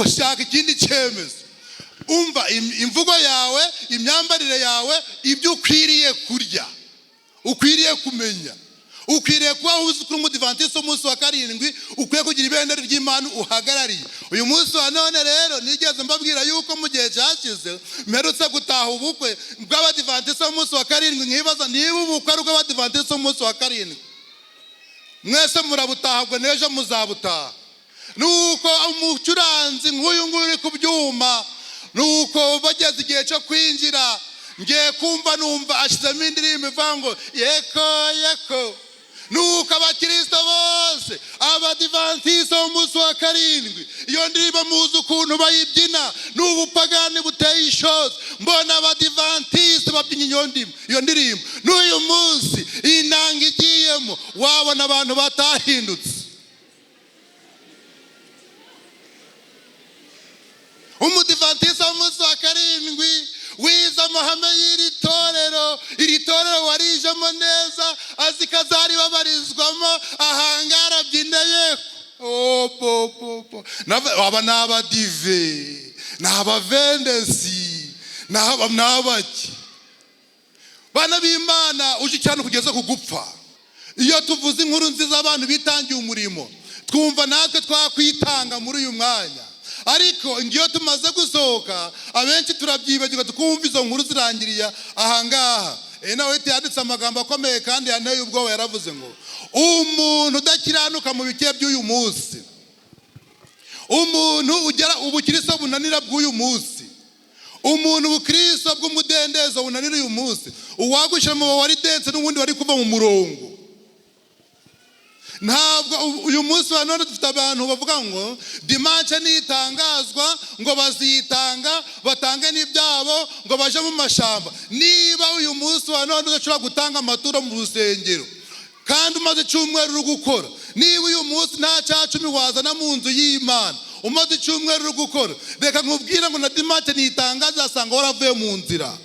Gushaka ikindi cyemezo. Umva, imvugo yawe, imyambarire yawe, ibyo ukwiriye kurya, ukwiriye kumenya, ukwiriye kuba uzi kuri umudivantisi w'umunsi wa karindwi, ukwiye kugira ibendera ry'Imana uhagarariye. Uyu munsi wa none rero, nigeze mbabwira yuko mu gihe cyashize mperutse gutaha ubukwe bw'abadivantisi b'umunsi wa karindwi, nkibaza niba ubukwe ari ubw'abadivantisi b'umunsi wa karindwi. Mwese murabutaha, ubwo n'ejo muzabutaha. Nuko umucuranzi nk'uyu nguyu uri ku byuma, nuko bageze igihe cyo kwinjira, ngiye kumva numva ashyizemo indirimbo ivuga ngo "Yeko yeko". Nuko abakirisito bose, abadivantisite b'umunsi wa karindwi, iyo ndirimbo muzi ukuntu bayibyina, ni ubupagani buteye ishozi. Mbona abadivantisite babyinya iyo ndirimbo. N'uyu munsi inanga igiyemo, wabona abantu batahindutse. Umudivantisi w'umunsi wa karindwi wize amahame y'iri torero, iri torero warijemo neza, azi ko azaribabarizwamo, ahangara abyineye. Aba ni abadive, ni abavendesi, ni abaki? Bana b'Imana, uje cyane kugeza ku gupfa. Iyo tuvuze inkuru nziza, abantu bitangiye umurimo, twumva natwe twakwitanga muri uyu mwanya. Ariko ngiyo tumaze gusohoka, abenshi turabyibagirwa, tukumva izo nkuru zirangiriye ahangaha. Nawe yanditse amagambo akomeye kandi yanteye ubwoba. Yaravuze ngo umuntu udakiranuka mu bike by'uyu munsi, umuntu ugera ubukristo bunanira bw'uyu munsi, umuntu ubukristo bw'umudendezo bunanira uyu munsi, uwagushyira mu wari dense n'ubundi wari kuva mu murongo. Ntabwo uyu munsi wa none dufite abantu bavuga ngo dimanche nitangazwa ngo bazitanga, batange n'ibyabo, ngo baje mu mashamba. Niba uyu munsi wa none udashobora gutanga amaturo mu rusengero kandi umaze icyumweru uri gukora, niba uyu munsi nta cyacumi wazana mu nzu y'Imana umaze icyumweru uri gukora, reka nkubwire ngo na dimanche nitangaza asanga waravuye mu nzira.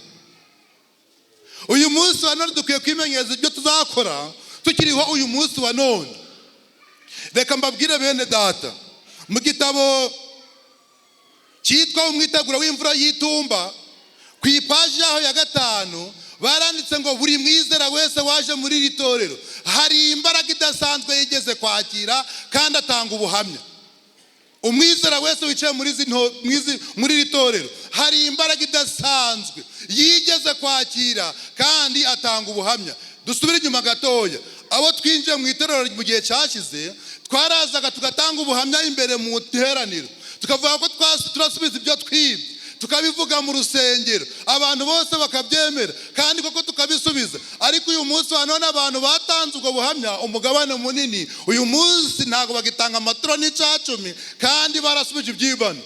Uyu munsi wa none dukwiye kwimenyereza ibyo tuzakora tukiriho uyu munsi wa none. Reka mbabwire bene data, mu gitabo cyitwa Umwiteguro w'imvura y'itumba, ku ipaji yaho ya 5, baranditse ngo buri mwizera wese waje muri iri torero hari imbaraga idasanzwe yigeze kwakira kandi atanga ubuhamya. Umwizera wese wicaye muri iri torero hari imbaraga idasanzwe yigeze kwakira kandi atanga ubuhamya. Dusubire inyuma gatoya. Abo twinjiye mu itorero mu gihe cyashize, twarazaga tugatanga ubuhamya imbere mu iteraniro, tukavuga ko turasubiza ibyo twibye, tukabivuga mu rusengero, abantu bose bakabyemera, kandi koko tukabisubiza. Ariko uyu munsi wa none, abantu batanze ubwo buhamya, umugabane munini uyu munsi ntabwo bagitanga amaturo n'icacumi kandi barasubije ibyibano.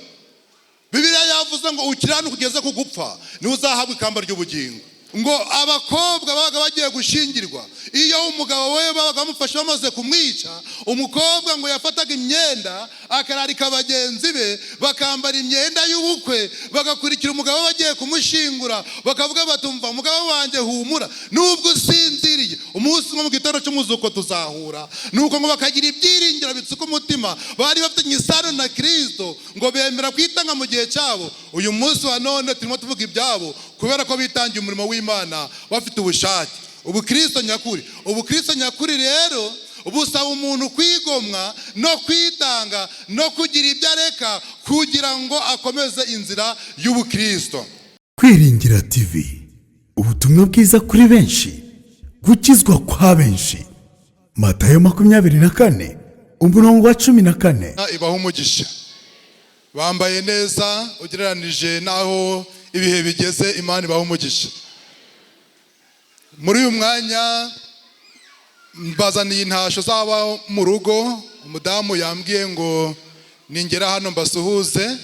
Bibiliya yavuze ngo ukiranuka ugeze ku gupfa niwe uzahabwa ikamba ry'ubugingo. Ngo abakobwa babaga bagiye gushyingirwa, iyo umugabo we babaga bamufashe bamaze kumwica, umukobwa ngo yafataga imyenda akararika bagenzi be, bakambara imyenda y'ubukwe, bagakurikira umugabo bagiye kumushyingura, bakavuga batumva: "Umugabo wanjye, humura, nubwo usinziriye, umunsi umwe mu gitondo cy'umuzuko tuzahura." Nuko ngo bakagira ibyiringiro bitsuka umutima. Bari bafitanye isano na Kirisito, ngo bemera kwitanga mu gihe cyabo. Uyu munsi wa none turimo tuvuga ibyabo kubera ko bitangiye umurimo w'Imana bafite ubushake. Ubukristo nyakuri, ubukristo nyakuri rero busaba umuntu kwigomwa no kwitanga no kugira ibyo areka kugira ngo akomeze inzira y'ubukristo. Kwiringira TV, ubutumwa bwiza kuri benshi, gukizwa kwa benshi. Matayo 24, umurongo wa 14. Ibaha umugisha. Bambaye neza ugereranije n'aho ibihe bigeze. Imana ibaha umugisha. Muri uyu mwanya mbazaniye intasho z'aba mu rugo. Umudamu yambwiye ngo ningera hano mbasuhuze,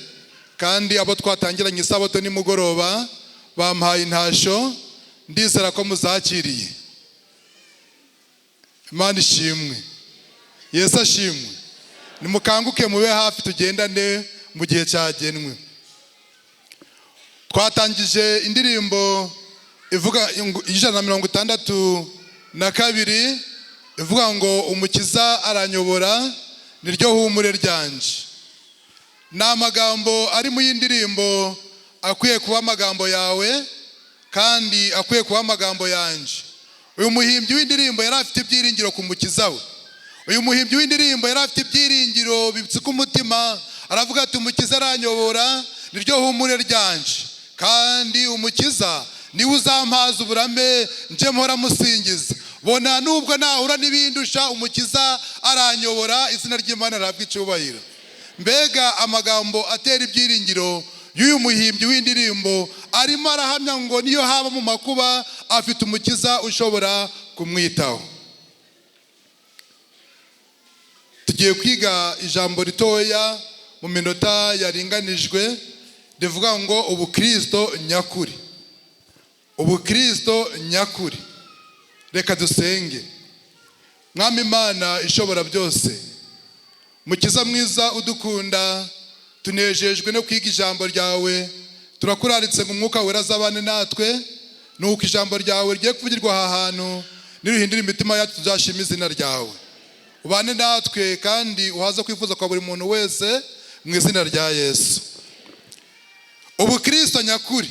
kandi abo twatangiranye isabato nimugoroba bampaye intasho. Ndizera ko muzakiriye. Imana ishimwe, Yesu ashimwe. Nimukanguke, mube hafi, tugendane mu gihe cyagenwe. Twatangije indirimbo ivuga 162, ivuga ngo "Umukiza aranyobora, niryo humure ryanje". Ni amagambo ari mu y'indirimbo akwiye kuba amagambo yawe kandi akwiye kuba amagambo yanjye. Uyu muhimbyi w'indirimbo yari afite ibyiringiro ku Mukiza we. Uyu muhimbyi w'indirimbo yari afite ibyiringiro bipfuka umutima. Aravuga ati: "Umukiza aranyobora, niryo humure ryanje, kandi Umukiza niwe uzampaza uburame, nje mpora musingiza. Bona nubwo nahura n'ibindusha, Umukiza aranyobora, izina ry'Imana rihabwa icyubahiro." Mbega amagambo atera ibyiringiro y'uyu muhimbyi w'indirimbo! Arimo arahamya ngo niyo haba mu makuba, afite Umukiza ushobora kumwitaho. Tugiye kwiga ijambo ritoya mu minota yaringanijwe rivuga ngo ubukristo nyakuri, ubukristo nyakuri. Reka dusenge. Mwami Imana ishobora byose, Mukiza mwiza udukunda, tunejejwe no kwiga ijambo ryawe. Turakuraritse ngo Umwuka Wera azabane natwe, nuko ijambo ryawe rigiye kuvugirwa aha hantu niruhindura imitima yacu, tuzashima izina ryawe. Ubane natwe kandi uhaze kwifuza kwa buri muntu wese, mu izina rya Yesu. Ubukristo nyakuri.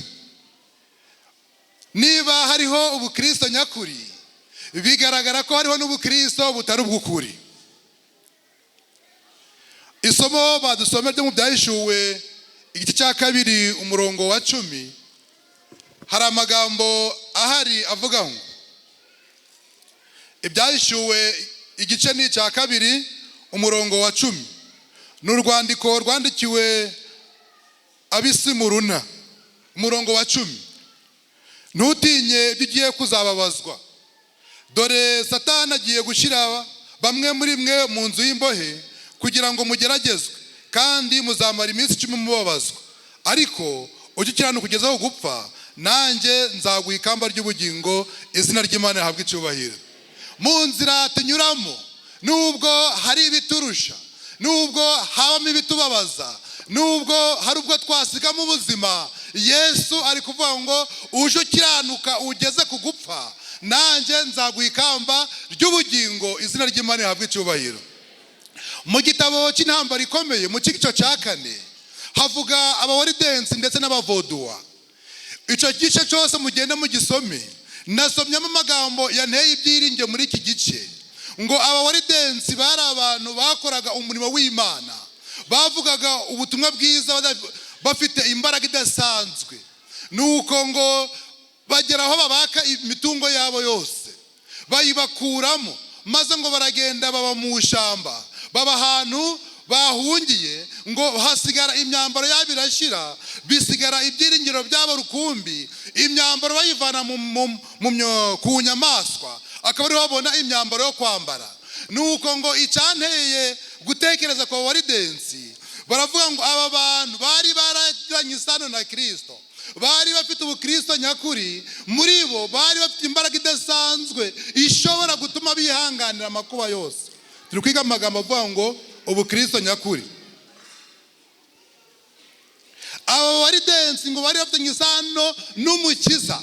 Niba hariho ubukristo nyakuri, bigaragara ko hariho n'ubukristo butari ubw'ukuri. Isomo badusome ryo mu Byahishuwe igice cya 2, umurongo wa 10, hari amagambo ahari avuga ngo, Ibyahishuwe igice ni icya 2, umurongo wa 10, ni urwandiko rwandikiwe ab'i Simuruna. Umurongo wa 10: "Ntutinye ibyo ugiye kuzababazwa. Dore Satani agiye gushyira bamwe muri mwe mu nzu y'imbohe kugira ngo mugeragezwe, kandi muzamara iminsi 10 mubabazwa. Ariko ujye ukiranuka kugeza aho gupfa, nanjye nzaguha ikamba ry'ubugingo." Izina ry'Imana rihabwa icyubahiro. Mu nzira tunyuramo, nubwo hari ibiturusha, nubwo habamo ibitubabaza, nubwo hari ubwo twasigamo ubuzima, Yesu ari kuvuga ngo uje ukiranuka ugeze ku gupfa, nanjye nzaguha ikamba ry'ubugingo. Izina ry'Imana rihabwa icyubahiro. Mu gitabo cy'Intambara Ikomeye, mu gice cya 4, havuga abawaridensi ndetse n'abavoduwa. Icyo gice cyose mugenda mugisome. Nasomyemo amagambo yanteye ibyiringiro muri iki gice, ngo abawaridensi bari abantu bakoraga umurimo w'Imana, bavugaga ubutumwa bwiza bafite imbaraga idasanzwe. Nuko ngo bagera aho babaka imitungo yabo yose, bayibakuramo, maze ngo baragenda baba mu ishyamba, baba ahantu bahungiye, ngo hasigara imyambaro yabo irashyira, bisigara ibyiringiro byabo rukumbi. Imyambaro bayivana ku nyamaswa, akaba ariho babona imyambaro yo kwambara. Nuko ngo icyanteye gutekereza kwa waridensi, baravuga ngo aba bantu bari baragiranye isano na Kirisito, bari bafite ubukristo nyakuri muri bo, bari bafite imbaraga idasanzwe ishobora gutuma bihanganira amakuba yose. Turi kwiga amagambo avuga ngo ubukristo nyakuri. Aba waridensi ngo bari bafitanye isano n'Umukiza,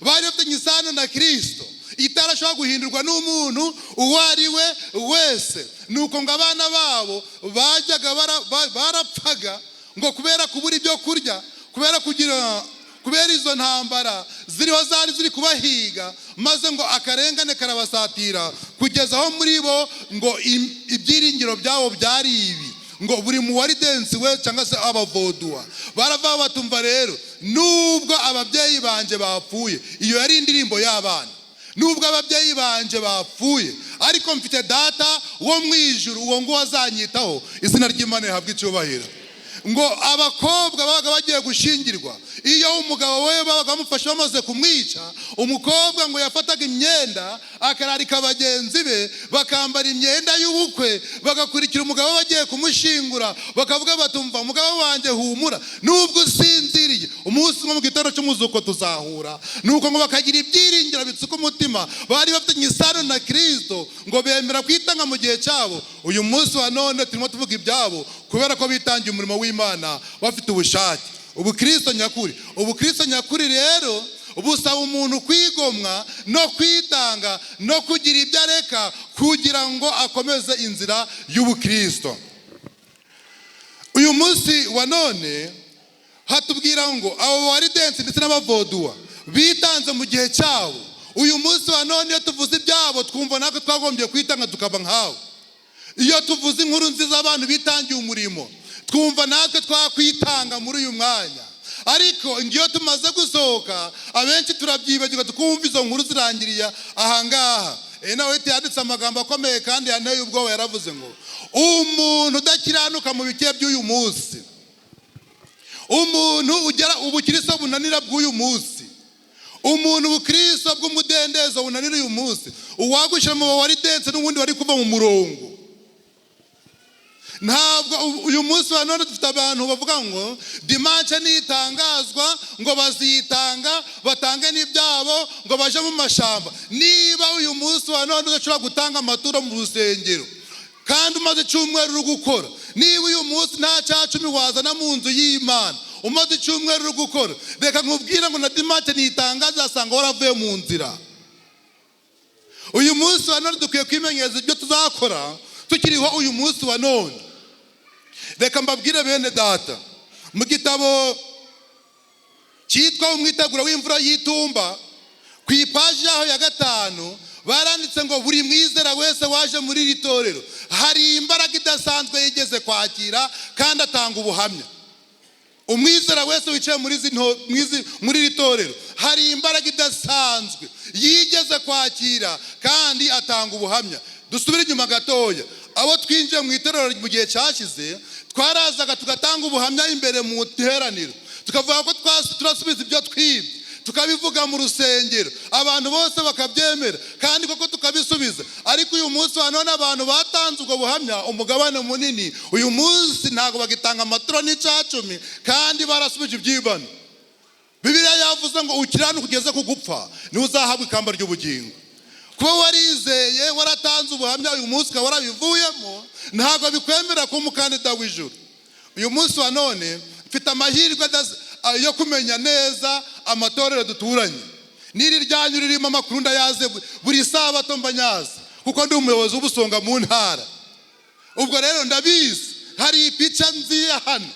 bari bafitanye isano na Kirisito itarashobora guhindurwa n'umuntu uwo ari we wese. Nuko ngo abana babo bajyaga barapfaga ngo kubera kubura ibyo kurya, kubera kugira, kubera izo ntambara ziriho zari ziri kubahiga, maze ngo akarengane karabasatira kugeza aho muri bo ngo ibyiringiro byabo byari ibi, ngo buri muwaridensi we cyangwa se abavoduwa barava batumva rero: "Nubwo ababyeyi banjye bapfuye," iyo yari indirimbo y'abana, "nubwo ababyeyi banjye bapfuye, ariko mfite Data wo mu ijuru, uwo nguwo azanyitaho." Izina ry'Imana rihabwa icyubahiro. Ngo abakobwa babaga bagiye gushyingirwa, iyo umugabo we babaga bamufashe bamaze kumwica, umukobwa ngo yafataga imyenda akararika bagenzi be, bakambara imyenda y'ubukwe, bagakurikira umugabo bagiye kumushyingura, bakavuga batumva: "Umugabo wanjye, humura, nubwo usinziriye, umunsi umwe mu gitondo cy'umuzuko tuzahura." Nuko ngo bakagira ibyiringiro bitsuka umutima. Bari bafitanye isano na Kirisito, ngo bemera kwitanga mu gihe cyabo. Uyu munsi wa none turimo tuvuga ibyabo kubera ko bitangiye umurimo w'Imana bafite ubushake. Ubukristo nyakuri. Ubukristo nyakuri rero busaba umuntu kwigomwa no kwitanga no kugira ibyo areka kugira ngo akomeze inzira y'ubukristo. Uyu munsi wa none, Uyu munsi wa none hatubwira ngo abo Waridensi ndetse n'Abavoduwa bitanze mu gihe cyabo. Uyu munsi wa none iyo tuvuze ibyabo, twumva natwe twagombye kwitanga tukaba nkabo. Iyo tuvuze inkuru nziza, abantu bitangiye umurimo, twumva natwe twakwitanga muri uyu mwanya. Ariko iyo tumaze gusohoka, abenshi turabyibagirwa, tukumva izo nkuru zirangiriye ahangaha. Nawe yanditse amagambo akomeye kandi yanteye ubwoba. Yaravuze ngo umuntu udakiranuka mu bike by'uyu munsi, umuntu ugera ubukristo bunanira bw'uyu munsi, umuntu ubukristo bw'umudendezo bunanira uyu munsi, uwagushyira mu Waridense n'ubundi wari kuva mu murongo. Ntabwo uyu munsi wa none dufite abantu bavuga ngo dimanche nitangazwa ngo bazitanga, batange n'ibyabo, ngo baje mu mashamba. Niba uyu munsi wa none udashobora gutanga amaturo mu rusengero kandi umaze icyumweru uri gukora, niba uyu munsi nta 10% wazana mu nzu y'Imana umaze icyumweru uri gukora, reka nkubwire ngo na dimanche nitangaza asanga waravuye mu nzira. Uyu munsi wa none dukwiye kwimenyereza ibyo tuzakora tukiriho uyu munsi wa none. Reka mbabwire, bene data, mu gitabo cyitwa Umwiteguro w'imvura y'itumba, ku ipaji yaho ya 5, baranditse ngo buri mwizera wese waje muri iri torero hari imbaraga idasanzwe yigeze kwakira kandi atanga ubuhamya. Umwizera wese wicaye muri iri torero hari imbaraga idasanzwe yigeze kwakira kandi atanga ubuhamya. Dusubire inyuma gatoya. Abo twinjiye mu itorero mu gihe cyashize, twarazaga tugatanga ubuhamya imbere mu iteraniro, tukavuga ko turasubiza ibyo twibye, tukabivuga mu rusengero, abantu bose bakabyemera, kandi koko tukabisubiza. Ariko uyu munsi wa none abantu batanze ubwo buhamya, umugabane munini uyu munsi ntabwo bagitanga amaturo n'10% kandi barasubije ibyibano. Bibiliya yavuze ngo ukiranuka ugeze ku gupfa niwe uzahabwa ikamba ry'ubugingo. Kuba warizeye, waratanze ubuhamya, uyu munsi ukaba warabivuyemo, ntabwo bikwemera kuba umukandida w'ijuru. Uyu munsi wa none mfite amahirwe yo kumenya neza amatorero duturanye. N'iri ryanyu ririmo amakuru ndayaze, buri sabato mba nyazi kuko ndi umuyobozi w'ubusonga mu ntara. Ubwo rero ndabizi, hari ipica nziye hano,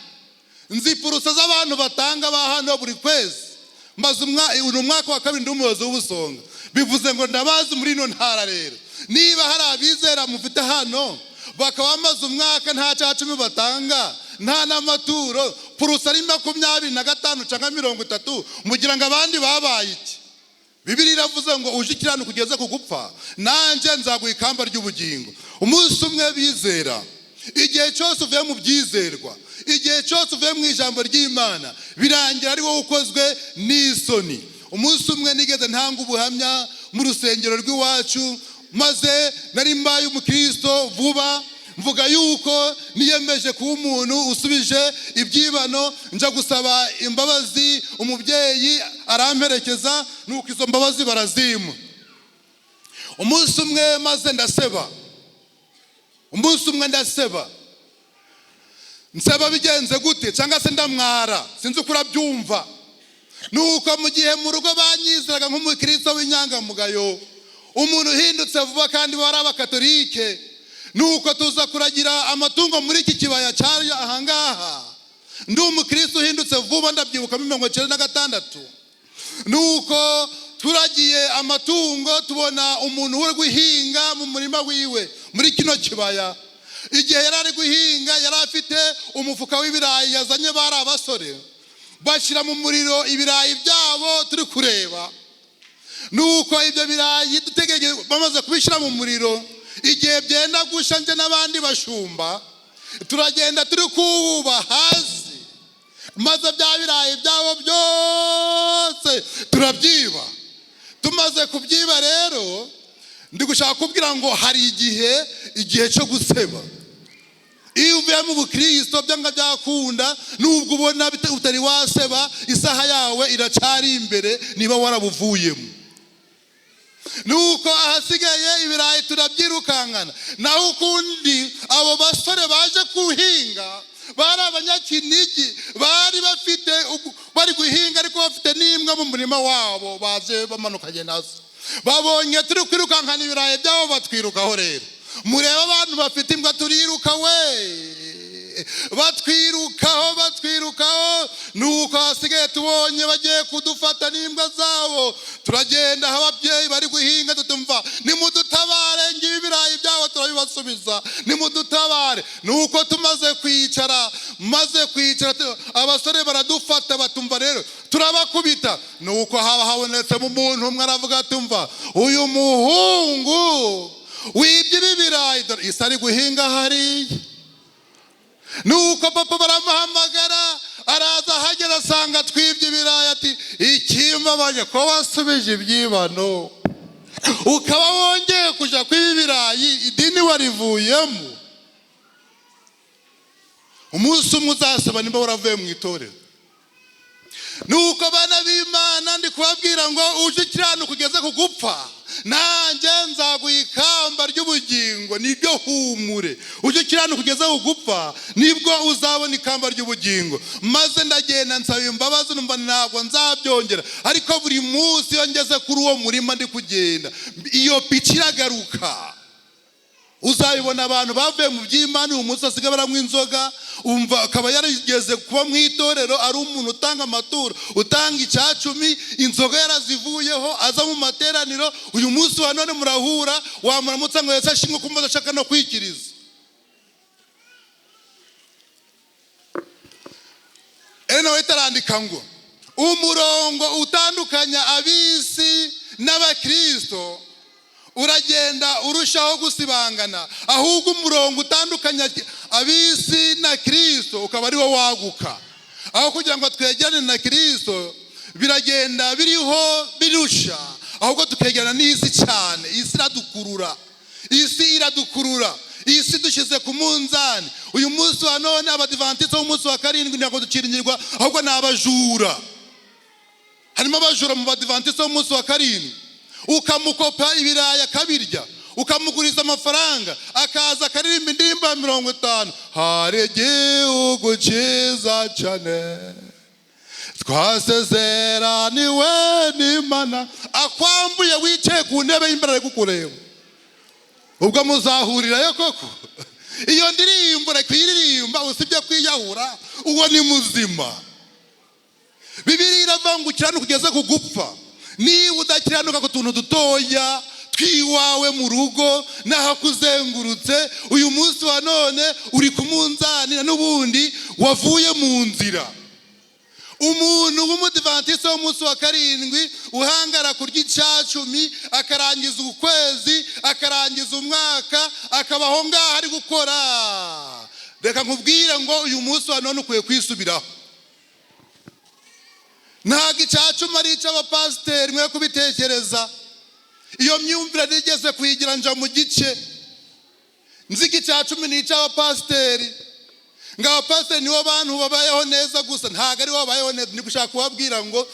nzi purusa z'abantu batanga ba hano buri kwezi. Maze uyu umwaka wa kabiri ndi umuyobozi w'ubusonga, bivuze ngo ndabazi muri ino ntara. Rero niba hari abizera mufite hano bakaba bamaze umwaka nta 10% batanga, nta n'amaturo, purusa ari 25 cyangwa 30, mugira ngo abandi babaye iki? Bibiliya iravuze ngo uje ikiranuka ugeze ku gupfa, nanjye nzaguha ikamba ry'ubugingo. Umunsi umwe bizera, igihe cyose uvuye mu byizerwa, igihe cyose uvuye mu ijambo ry'Imana, birangira ari wowe ukozwe n'isoni. Umunsi umwe nigeze ntanga ubuhamya mu rusengero rw'iwacu, maze nari mbaye umukristo vuba, mvuga yuko niyemeje kuba umuntu usubije ibyibano. Njya gusaba imbabazi, umubyeyi aramperekeza, nuko izo mbabazi barazima. Umunsi umwe maze ndaseba. Umunsi umwe ndaseba. Nseba bigenze gute? Cyangwa se ndamwara, sinzi uko urabyumva. Nuko mu gihe mu rugo banyizeraga nk'umukristo w'inyangamugayo, umuntu uhindutse vuba, kandi bari Abakatolike, nuko tuza kuragira amatungo muri iki kibaya cyari ahangaha. Ndi umukristo uhindutse vuba, ndabyibuka muri 96. Nuko turagiye amatungo, tubona umuntu uri guhinga mu murima wiwe muri kino kibaya. Igihe yari ari guhinga, yari afite umufuka w'ibirayi yazanye. Bari abasore, bashyira mu muriro ibirayi byabo turi kureba. Nuko ibyo birayi dutegereje, bamaze kubishyira mu muriro, igihe byenda gushya, njye n'abandi bashumba turagenda turi kububa hasi, maze bya birayi byabo byose turabyiba. Tumaze kubyiba rero, ndi gushaka kubwira ngo hari igihe cyo guseba. Iyo uvuye mu bukristo, byanga byakunda, nubwo ubona utari waseba, isaha yawe iracyari imbere niba warabuvuyemo. Nuko ahasigaye ibirayi turabyirukankana. Naho ukundi abo basore baje kuhinga bari Abanyakinigi, bari bafite bari guhinga ariko bafite n'imbwa mu murima wabo, baje bamanukanye nazo. Babonye turi kwirukankana ibirayi byabo, batwirukaho. Rero murebe abantu bafite imbwa, turiruka we. Batwirukaho, batwirukaho. Nuko hasigaye tubonye bagiye kudufata n'imbwa zabo, turagenda aho ababyeyi bari guhinga, tutumva: "Nimudutabare, ngibi ibirayi byabo turabibasubiza, nimudutabare." Nuko tumaze kwicara, maze kwicara, abasore baradufata, batumva rero turabakubita. Nuko haba habonetsemo umuntu umwe, aravuga atumva: "Uyu muhungu wibye ibi birayi, dore isi ari guhinga hariya." Nuko papa baramuhamagara, araza, ahagera asanga twibye ibirayi, ati: "Ikimbabaje ko wasubije ibyibano, ukaba wongeye kujya kwiba ibirayi, idini warivuyemo." Umunsi umwe uzasaba nimba waravuye mu itorero. Nuko bana b'Imana, ndi kubabwira ngo uje ukiranuka ugeze ku gupfa, nanjye nzaguha ikamba ry'ubugingo. Nibyo humure, uje ukiranuka ugeze ku gupfa, nibwo uzabona ikamba ry'ubugingo. Maze ndagenda nsaba imbabazi, numva ntabwo nzabyongera. Ariko buri munsi iyo ngeze kuri uwo murima ndi kugenda, iyo pica iragaruka. Uzabibona, abantu bavuye mu by'Imana uyu munsi basigaye baranywa inzoga, umva akaba yarigeze kuba mu itorero, ari umuntu utanga amaturo, utanga icyacumi, inzoga yarazivuyeho, aza mu materaniro. Uyu munsi wa none murahura, wamuramutsa ngo Yesu ashimwe, kumva adashaka no kwikiriza. Ellen White arandika ngo umurongo utandukanya ab'isi n'abakristo uragenda urushaho gusibangana, ahubwo umurongo utandukanya ab'isi na Kirisito ukaba ari wo waguka. Aho kugira ngo twegerane na Kirisito, biragenda biriho birusha, ahubwo tukegerana n'isi cyane. Isi iradukurura, isi iradukurura, isi dushyize ku munzani. Uyu munsi wa none Abadivantisite b'umunsi wa karindwi ntabwo dukiringirwa, ahubwo ni abajura. Harimo abajura mu Badivantisite b'umunsi wa karindwi. Ukamukopa ibirayi akabirya, ukamuguriza amafaranga akaza akaririmba indirimbo ya 50: "Hari igihugu cyiza cyane twasezeraniwe n'Imana." Akwambuye wicaye ku ntebe y'imbere ari kukureba. Ubwo muzahurirayo koko? Iyo ndirimbo reka kuyiririmba, usibye kwiyahura, uwo ni muzima? Bibiliya iravuga ngo ukiranuka ugeze ku gupfa. Niba udakiranuka ku tuntu dutoya tw'iwawe mu rugo n'ahakuzengurutse, uyu munsi wa none uri ku munzani, n'ubundi wavuye mu nzira. Umuntu w'Umudivantisi w'umunsi wa karindwi uhangara kurya icyacumi, akarangiza ukwezi, akarangiza umwaka, akabaho ngaho ari gukora, reka nkubwire ngo uyu munsi wa none ukwiye kwisubiraho. Ntabwo icyacumi ari icy'abapasiteri, mwe kubitekereza. Iyo myumvire nigeze kuyigira, nja mu gice nzi ko icyacumi ni icy'abapasiteri, ngo abapasiteri nibo bantu babayeho neza gusa. Ntabwo aribo babayeho neza. Ni gushaka kubabwira ngo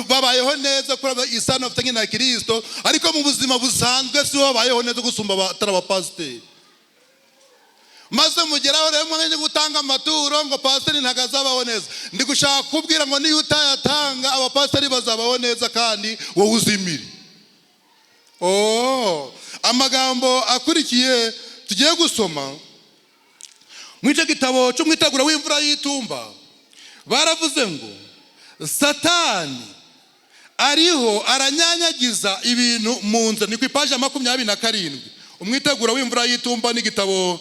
babayeho neza kuri isano bafitanye na Kirisito, ariko mu buzima busanzwe si bo babayeho neza gusumba abatari abapasiteri. Maze mugeraho rero mwanya gutanga amaturo, ngo pasiteri ntabwo azabaho neza. Ndi gushaka kubwira ngo niyo utayatanga, abapasiteri bazabaho neza kandi wowe uzimire. Oh, amagambo akurikiye tugiye gusoma muri icyo gitabo cy'umwiteguro w'imvura y'itumba, baravuze ngo Satani ariho aranyanyagiza ibintu mu nzira. Ni ku ipaji ya 27. Umwiteguro w'imvura y'itumba ni igitabo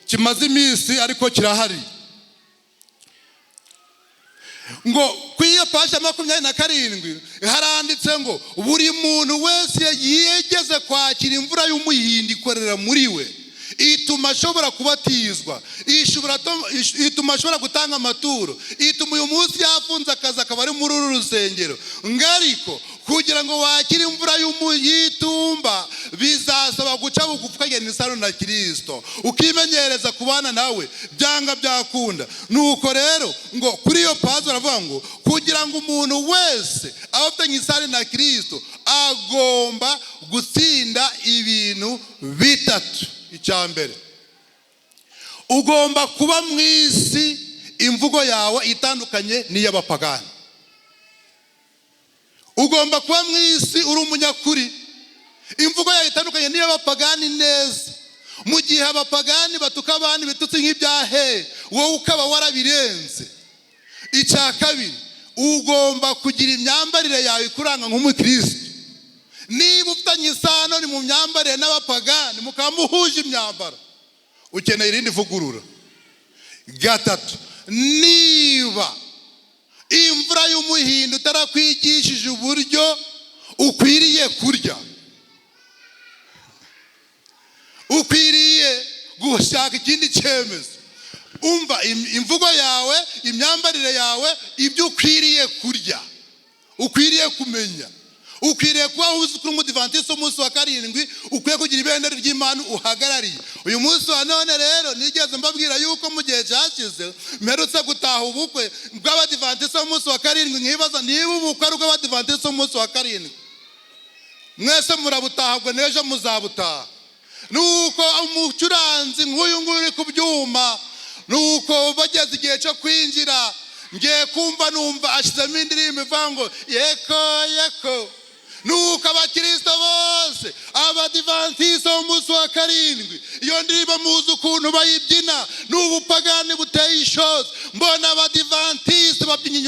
kimaze iminsi ariko kirahari. Ngo ku iyo paji ya 27 haranditse ngo buri muntu wese yigeze kwakira imvura y'umuhindo ikorera muri we, ituma ashobora kubatizwa, ituma ashobora gutanga amaturo, ituma uyu munsi yafunze akazi akaba ari muri uru rusengero. Ngo ariko kugira ngo wakire imvura y'itumba, bizasaba guca bugufi, ukagenda isano na Kirisito, ukimenyereza kubana nawe, byanga byakunda. Nuko rero ngo kuri iyo paji baravuga ngo kugira ngo umuntu wese abe afitanye isano na Kirisito, agomba gutsinda ibintu bitatu. Icya mbere, ugomba kuba mu isi imvugo yawe itandukanye n'iy'abapagani. Ugomba kuba mu isi uri umunyakuri, imvugo yawe itandukanye n'iy'abapagani neza. Mu gihe abapagani batuka abandi ibitutsi nk'ibyahe, wowe ukaba warabirenze. Icya kabiri, ugomba kugira imyambarire yawe ikuranga nk'umukristo. Niba ufitanye isano ni mu myambarire n'abapagani, mukaba muhuje imyambaro, ukeneye irindi vugurura. Gatatu, niba imvura y'umuhindo itarakwigishije uburyo ukwiriye kurya, ukwiriye gushaka ikindi cyemezo. Umva, imvugo yawe, imyambarire yawe, ibyo ukwiriye kurya, ukwiriye kumenya, ukwiriye kuba uzi kuri umudivantisi umunsi wa karindwi, ukwiye kugira ibendera ry'Imana uhagarariye. Uyu munsi wa none rero nigeze mbabwira yuko mu gihe cyashize mperutse gutaha ubukwe bw'abadivantisi b'umunsi wa karindwi, nkibaza niba ubukwe ari ubw'abadivantisi b'umunsi wa karindwi. Mwese murabutaha, ubwo n'ejo muzabutaha. Nuko umucuranzi nk'uyu nguyu uri ku byuma, nuko bageze igihe cyo kwinjira, ngiye kumva numva ashyizemo indirimbo ivuga ngo yeko yeko. Nuko abakirisito bose, abadivantisite b'umunsi wa karindwi, iyo ndirimbo muzi ukuntu bayibyina, ni ubupagani buteye ishozi. Mbona abadivantisite babyina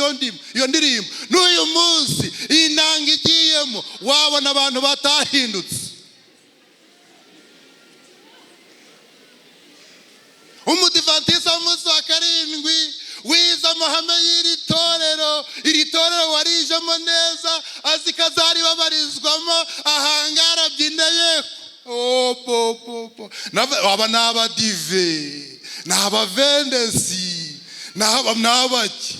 iyo ndirimbo. N'uyu munsi inanga igiyemo, wabona abantu batahindutse. Umudivantiste w'umunsi wa karindwi wize amahame y'iri torero, iri torero warijemo neza, azi ko azaribabarizwamo, ahangara abyineye. Aba ni abadive, ni abavendesi, ni abaki.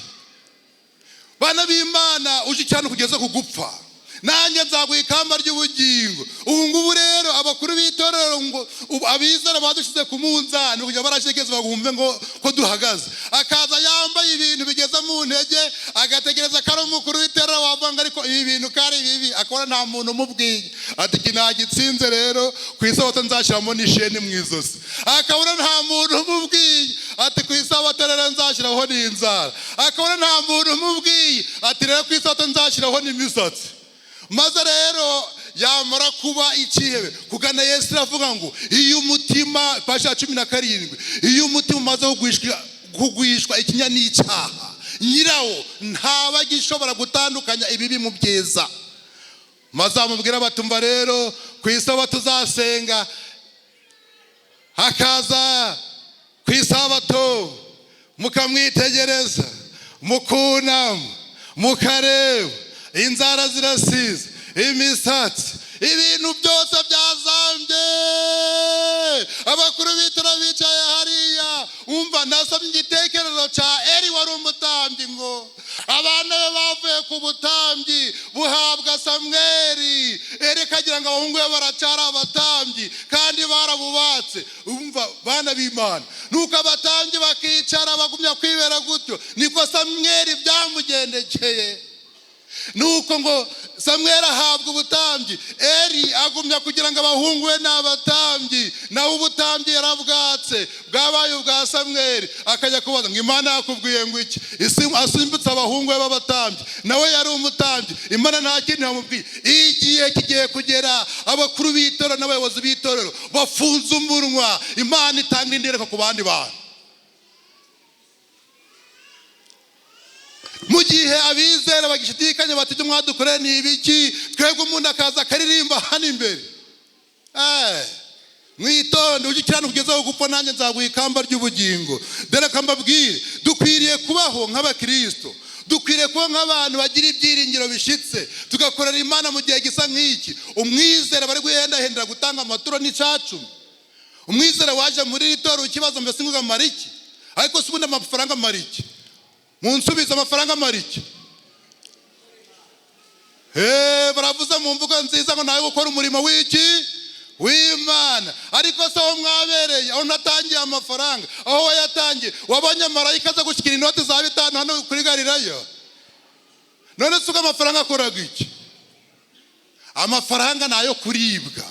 Bana b'Imana, uje cyane kugeza ku gupfa, nanjye nzaguha ikamba ry'ubugingo. Ubu ngubu rero abakuru b'itorero ngo abizera badushyize ku munzani kugira barashekeze bagumve ngo ko duhagaze. Akaza yambaye ibintu bigeze mu ntege, agategereza ko ari umukuru w'itorero wavanga, ariko ibi bintu ko ari bibi, akabona nta muntu umubwiye. Ati iki nagitsinze rero, ku isabato nzashyiramo n'isheni mu izosi. Akabona nta muntu umubwiye, ati ku isabato rero nzashyiraho n'inzara. Akabona nta muntu umubwiye, ati rero ku isabato nzashyiraho n'imisatsi. Maze rero yamara kuba ikihebe kugana Yesu, iravuga ngo iyo umutima, paji ya 17, iyo umutima umaze kugwishwa ikinya n'icyaha, nyirawo ntaba agishobora gutandukanya ibibi mu byiza. Maze amubwira batumva rero ku isabato tuzasenga, hakaza ku isabato mukamwitegereza, mukunama, mukareba, inzara zirasize, imisatsi, ibintu byose byazambye. Abakuru b'itorero bicaye hariya, umva nasomye igitekerezo cya Eri wari umutambyi, ngo abana be bavuye ku butambyi buhabwa Samweli. Eri kagira ngo abahungu be baracyari abatambyi kandi barabubatse. Umva bana b'Imana, nuko abatambyi bakicara bagumya kwibera gutyo, niko Samweli byamugendekeye. Nuko ngo Samweli ahabwa ubutambyi, Eri agumya kugira ngo abahungu be n'abatambyi, nawe ubutambyi yarabwatse, bwabaye ubwa Samweli. Akajya kubaza ngo Imana yakubwiye ngo iki? Asimbutse abahungu be b'abatambyi, nawe yari umutambyi, Imana nta kintu yamubwiye. Igihe kigiye kugera, abakuru b'itorero n'abayobozi b'itorero bafunze umunwa, Imana itanga indereko ku bandi bantu. Mu gihe abizera bagishidikanya bati ibyo mwadukoreye ni ibiki, twebwe umuntu akaza akaririmba hano imbere. Mwitonde, ujye ukirana kugeza gupfa, nanjye nzaguha ikamba ry'ubugingo. Dore ko mbabwire, dukwiriye kubaho nk'abakristo, dukwiriye kuba nk'abantu bagira ibyiringiro bishitse, tugakorera Imana mu gihe gisa nk'iki. Umwizera bari guhendahendera gutanga amaturo n'icacumi. Umwizera waje muri iri torero ikibazo mbese ngo amara iki? Ariko si ubundi amafaranga amara iki? Munsubize, amafaranga amara iki? Baravuze mu mvugo nziza ngo nawe gukora umurimo w'iki? W'Imana. Ariko se aho mwabereye, aho natangiye amafaranga, aho wayatangiye, wabonye marayika aza gushyikira inoti za 5 hano kuri Galilaya? None se uko amafaranga akoraga iki? Amafaranga ni ayo kuribwa,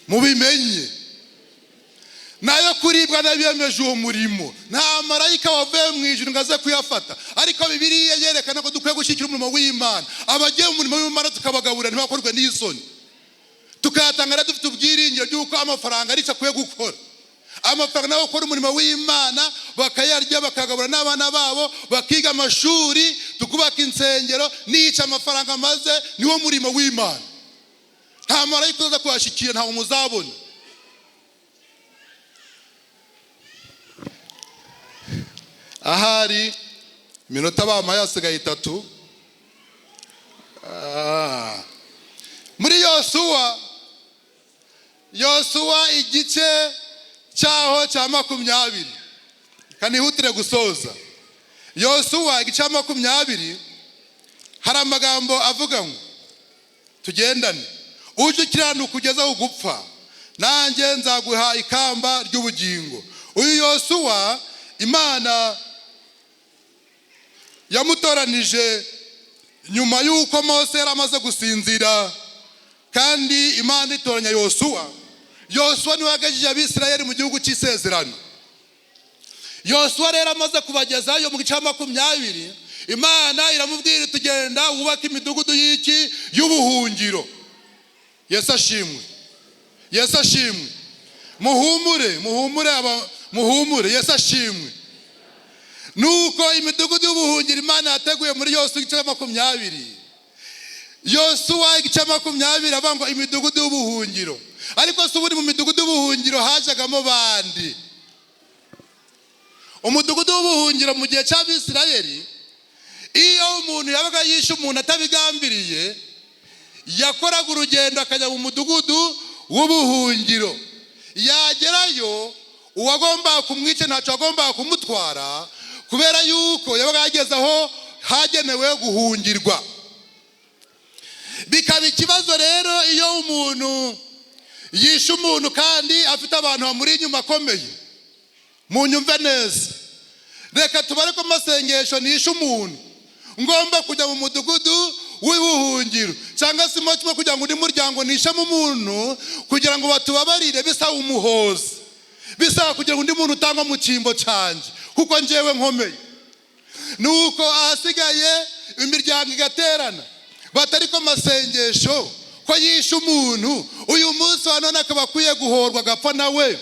mubimenye, nayo kuribwa n'abiyemeje uwo murimo. Nta marayika wavuye mu ijuru ngo aze kuyafata. Ariko Bibiliya yerekana ko dukwiye gushyigikira umurimo w'Imana. Abagiye mu murimo w'Imana tukabagaburira ntibakorwe n'isoni. Tukayatanga rero dufite ubwiringiro by'uko amafaranga aricyo akwiye gukora. Amafaranga nayo gukora umurimo w'Imana, bakayarya, bakagabura n'abana babo, bakiga amashuri, tukubaka insengero. Nica amafaranga maze niwo murimo w'Imana. Nta marayika uzaza kuhashyikira, ntawe muzabona. Ahari iminota bampaye hasigaye 3. Muri Yosuwa igice cyaho cya 20, kanihutire gusoza. Yosuwa igice cya 20 hari amagambo avuga ngo tugendane, ujye ukiranuka ugeze aho gupfa, nanjye nzaguha ikamba ry'ubugingo. Uyu Yosuwa Imana yamutoranije nyuma y'uko Mose yari amaze gusinzira, kandi Imana itoranya Yosuwa. Yosuwa niwe wagejeje Abisirayeli mu gihugu cy'isezerano. Yosuwa rero amaze kubagezayo mu gice cya 20, Imana iramubwira iti genda wubake imidugudu y'iki y'ubuhungiro. Yesu ashimwe, Yesu ashimwe. Muhumure, muhumure, muhumure, Yesu ashimwe. Nuko imidugudu y'ubuhungiro Imana yateguye muri Yosuwa igice cya 20. Yosuwa igice cya 20 avuga ngo imidugudu y'ubuhungiro. Ariko se ubundi mu midugudu y'ubuhungiro hajagamo bandi? Umudugudu w'ubuhungiro mu gihe cy'Abisirayeli, iyo umuntu yabaga yishe umuntu atabigambiriye, yakoraga urugendo akajya mu mudugudu w'ubuhungiro. Yagerayo uwagombaga kumwica ntacyo agombaga kumutwara, kubera yuko yabaga yageze aho hagenewe guhungirwa. Bikaba ikibazo rero iyo umuntu yishe umuntu kandi afite abantu bamuri inyuma akomeye. Munyumve neza, reka tubare ko amasengesho nishe umuntu ngomba kujya mu mudugudu w'ubuhungiro, cyangwa se mo kugira ngo undi muryango nishemo umuntu kugira ngo batubabarire, bisaba umuhozi, bisaba kugira ngo undi muntu utangwa mu cyimbo cyanjye kuko njyewe nkomeye. Nuko ahasigaye imiryango igaterana, batari ko masengesho ko yishe umuntu uyu munsi wa none akaba akwiye guhorwa agapfa nawe,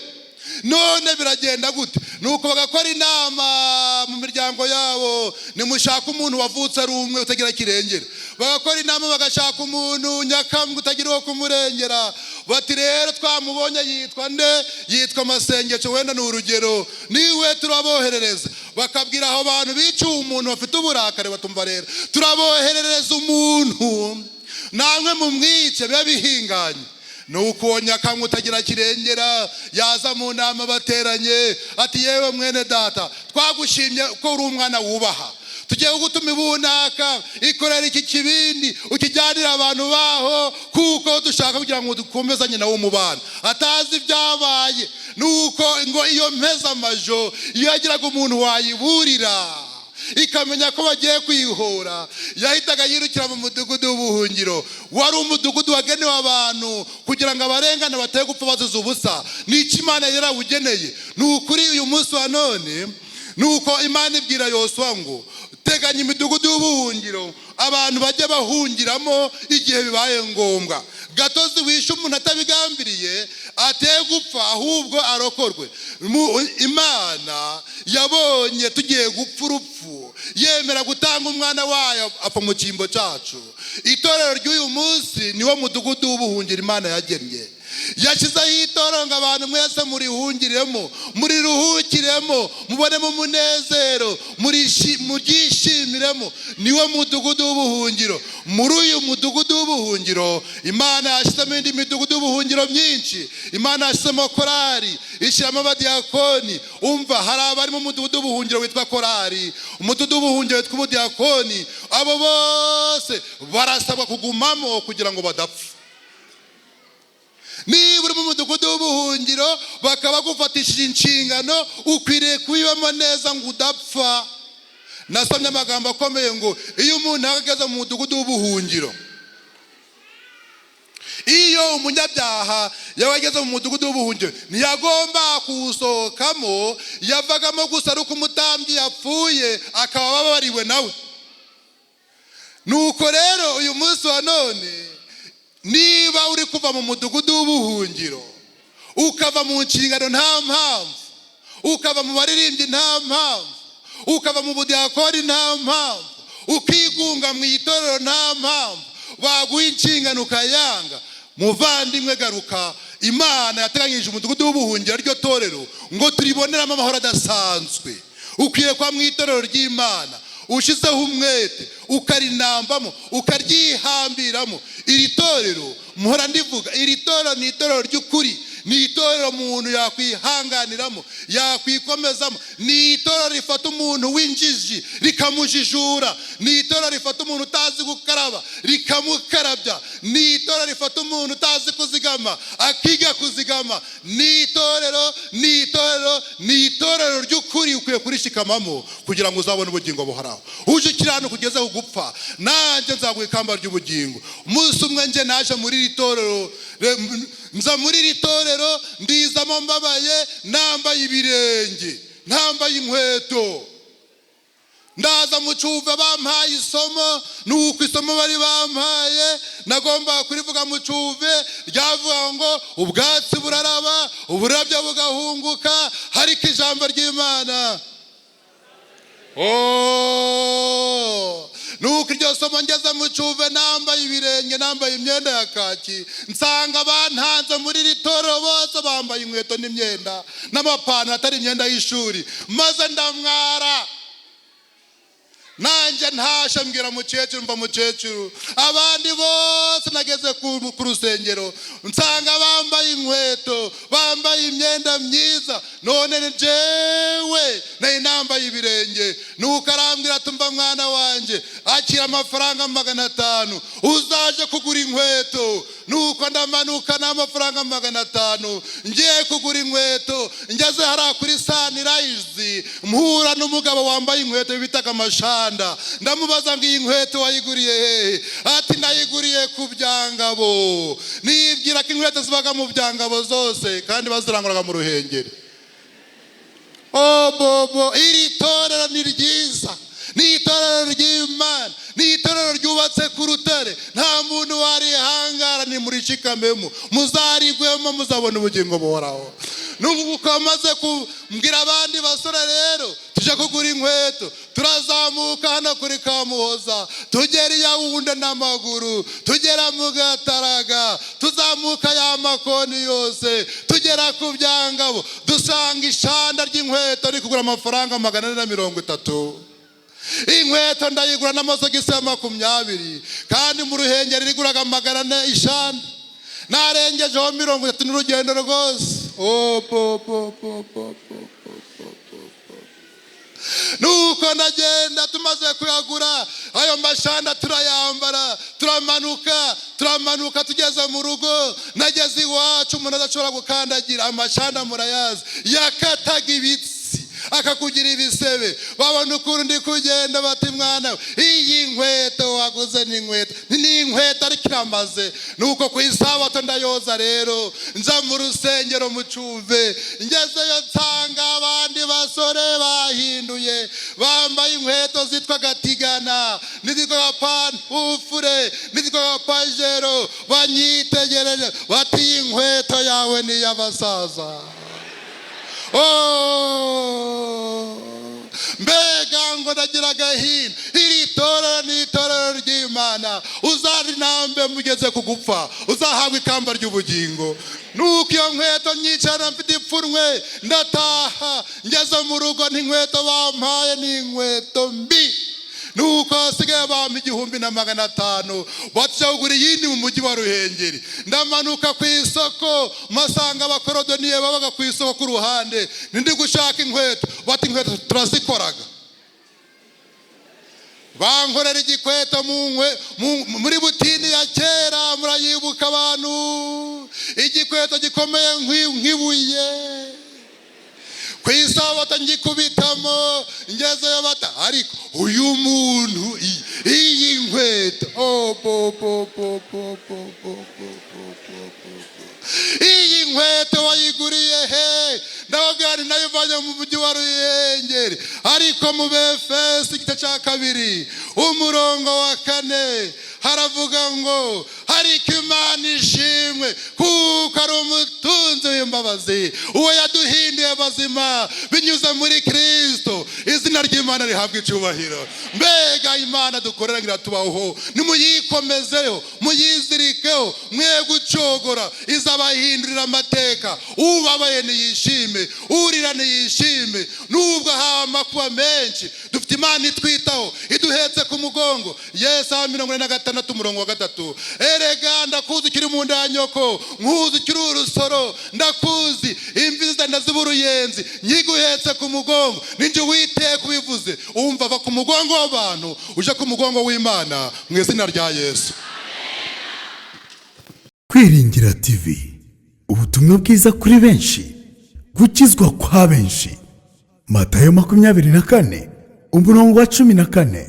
none biragenda gute? Nuko bagakora inama mu miryango yabo, nimushaka umuntu wavutse ari umwe utagira kirengera. Bagakora inama bagashaka umuntu nyakamwe utagira uwo kumurengera. Bati rero twamubonye yitwa nde? Yitwa Masengesho, wenda ni urugero, niwe turaboherereza. Bakabwira aho bantu bica umuntu bafite uburakari, batumva rero turaboherereza umuntu namwe mumwice biba bihinganye. Nuko uwo nyakamwe utagira kirengera yaza mu nama bateranye, ati yewe mwene data, twagushimye ko uri umwana wubaha, tugiye kugutuma ibunaka, ikorera iki kibindi ukijyanira abantu baho, kuko dushaka kugira ngo dukomezanye nawe umubano. Atazi ibyabaye. Nuko ngo iyo mpeza amajo iyo yagiraga umuntu wayiburira ikamenya ko bagiye kwihora, yahitaga yirukira mu mudugudu w'ubuhungiro. Wari umudugudu wagenewe abantu kugira ngo abarengane bateye gupfa bazize ubusa. N'icyo Imana yarawugeneye. Ni ukuri uyu munsi wa none, nuko Imana ibwira Yosuwa ngo teganya imidugudu y'ubuhungiro abantu bajye bahungiramo igihe bibaye ngombwa. Gatozi wishe umuntu atabigambiriye ateye gupfa ahubwo arokorwe. Imana yabonye tugiye gupfa urupfu, yemera gutanga umwana wayo apfa mu cyimbo cyacu. Itorero ry'uyu munsi niwo mudugudu w'ubuhungiro Imana yagennye. Yashyizeho itorero ngo abantu mwese murihungiremo, muriruhukiremo, mubonemo umunezero, muryishimiremo. Niwo mudugudu w'ubuhungiro. Muri uyu mudugudu w'ubuhungiro Imana yashyizemo indi midugudu y'ubuhungiro myinshi. Imana yashyizemo korari, ishyiramo abadiyakoni. Umva, hari abari mu mudugudu w'ubuhungiro witwa korari, umudugudu w'ubuhungiro witwa ubudiyakoni. Abo bose barasabwa kugumamo kugira ngo badapfa. Niba uri mu mudugudu w'ubuhungiro bakaba bagufatishije inshingano, ukwiriye kubibamo neza ngo udapfa. Nasomye amagambo akomeye ngo iyo umuntu ahagaze mu mudugudu w'ubuhungiro, iyo umunyabyaha yaba ageze mu mudugudu w'ubuhungiro ntiyagomba kuwusohokamo, yavagamo gusa ari uko umutambyi yapfuye akaba ababariwe nawe. Nuko rero uyu munsi wa none Niba uri kuva mu mudugudu w'ubuhungiro, ukava mu nshingano nta mpamvu, ukava mu baririmbyi nta mpamvu, ukava mu budiyakoni nta mpamvu, ukigunga mu itorero nta mpamvu, baguha inshingano ukayanga, muvandimwe, garuka. Imana yateganyije umudugudu w'ubuhungiro, ariryo torero, ngo turiboneramo amahoro adasanzwe. Ukwiye kuba mu itorero ry'Imana ushizeho umwete, ukarinambamo, ukaryihambiramo. Iri torero muhora ndivuga, iri torero ni itorero ry'ukuri, ni itorero umuntu yakwihanganiramo, yakwikomezamo, ni itorero rifata umuntu w'injiji rikamujijura, ni itorero rifata umuntu utazi gukaraba rikamukarabya, ni itorero rifata umuntu utazi kuzigama akiga kuzigama. Ni itorero, ni itorero, ni itorero ry'ukuri. Ukwiye kurishikamamo kugira ngo uzabone ubugingo buhoraho. Uje ukiranuka ugeze ku gupfa, nanjye nzaguha ikamba ry'ubugingo. Umunsi umwe nje naje muri iri torero, nza muri iri torero ndizamo mbabaye, nambaye ibirenge, ntambaye inkweto. Ndaza mu Cyuve, bampaye isomo. Nuko isomo bari bampaye nagombaga kurivuga mu Cyuve, ryavuga ngo ubwatsi buraraba, uburabyo bugahunguka, ariko ijambo ry'Imana. Oh! Nuko iryo somo ngeze mu Cyuve nambaye ibirenge, nambaye imyenda ya kaki, nsanga bantanze muri iri torero bose bambaye inkweto n'imyenda n'amapantaro atari imyenda y'ishuri, maze ndamwara. Nanjye ntashe mbwira mukecuru: "Mva mukecuru, abandi bose nageze ku rusengero nsanga bambaye inkweto, bambaye imyenda myiza, none njyewe nari nambaye ibirenge." Nuko arambwira ati: "Mva mwana wanjye, akira amafaranga 500 uzaje kugura inkweto." Nuko ndamanuka n'amafaranga 500 ngiye kugura inkweto. Ngeze hariya kuri Sunrise, mpura n'umugabo wambaye inkweto bitaga amashanda. Ndamubaza ngo: "Iyi nkweto wayiguriye hehe?" Ati: "Nayiguriye ku Byangabo." Nibwira ko inkweto zibaga mu Byangabo zose, kandi baziranguraga mu Ruhengeri. Oh bobo, iri torero ni ryiza, ni itorero ry'Imana, ni itorero ryubatse ku rutare, nta muntu warihangara. Nimurikikamemo, muzarigwemo, muzabona ubugingo buhoraho. N'ubu amaze kubwira abandi basore rero, tujya kugura inkweto. Turazamuka hano kuri Kamuhoza, tugera i Yawunde n'amaguru, tugera mu Gataraga, tuzamuka ya makoni yose, tugera ku Byangabo, dusanga ishanda ry'inkweto riri kugura amafaranga 430. Inkweto ndayigura n'amasogisi ya 20, kandi mu Ruhengeri riguraga 400 ishanda. Narengejeho 30 n'urugendo rwose. Oh, po, po, po, po, po, po, po, po, po. Nuko ndagenda, tumaze kuyagura ayo mashanda turayambara, turamanuka, turamanuka, tugeze mu rugo. Nageze iwacu umuntu adashobora gukandagira. Amashanda murayazi, yakataga ibitsi akakugira ibisebe. Babona ukuntu ndi kugenda, bati: "Mwana we, iyi nkweto waguze ni inkweto, ni inkweto ariko iramaze." Nuko ku isabato ndayoza rero, nza mu rusengero mu Cyuve. Ngezeyo nsanga abandi basore bahinduye, bambaye inkweto zitwaga Tigana n'izitwaga Pantufure n'izitwaga Pajero. Banyitegereje bati: "Iyi nkweto yawe ni iy'abasaza." Oh! Mbega ngo ndagira agahinda! Iri torero ni itorero ry'Imana, uzarinambe mugeze ku gupfa, uzahabwa ikamba ry'ubugingo. Nuko iyo nkweto nyicara mfite ipfunwe, ndataha. Ngeze mu rugo, n'inkweto bampaye ni inkweto mbi. Nuko hasigaye bampa 1500, batujya kugura iyindi mu mujyi wa Ruhengeri. Ndamanuka ku isoko, mpasanga abakorodoniye babaga ku isoko ku ruhande. Ndi gushaka inkweto, bati: "Inkweto turazikoraga." Bankorera igikweto muri butini ya kera, murayibuka abantu, igikweto gikomeye nk'ibuye. Ku isabato ngikubitamo, ngezeyo bata: "Ariko uyu muntu, iyi nkweto, oh, bo, bo, bo, bo, bo, bo, bo, bo, bo, bo, bo. Iyi nkweto wayiguriye he?" Ndababwira nti: "Nayivanye mu mujyi wa Ruhengeri." Ariko mu Befesi igice cya 2 umurongo wa 4. Haravuga ngo: "Ariko Imana ishimwe kuko ari umutunzi w'imbabazi, uwo yaduhinduye bazima binyuze muri Kirisito." Izina ry'Imana rihabwa icyubahiro. Mbega Imana dukorera ngo iratubaho! Nimuyikomezeho, muyizirikeho, mwe gucogora, izabahindurira amateka. Ubabaye niyishime, urira niyishime. Nubwo haba amakuba menshi, dufite Imana itwitaho, iduhetse ku mugongo. Yesaya 46 umurongo wa 3: "Erega ndakuzi ukiri mu nda ya nyoko, nkuzi ukiri urusoro, ndakuzi, imvi zenda ziba uruyenzi, nkiguhetse ku mugongo. Ninjye Uwiteka ubivuze." Umva, ava ku mugongo w'abantu uje ku mugongo w'Imana, mu izina rya Yesu. Kwiringira TV, ubutumwa bwiza kuri benshi, gukizwa kwa benshi. Matayo 24 umurongo wa 14.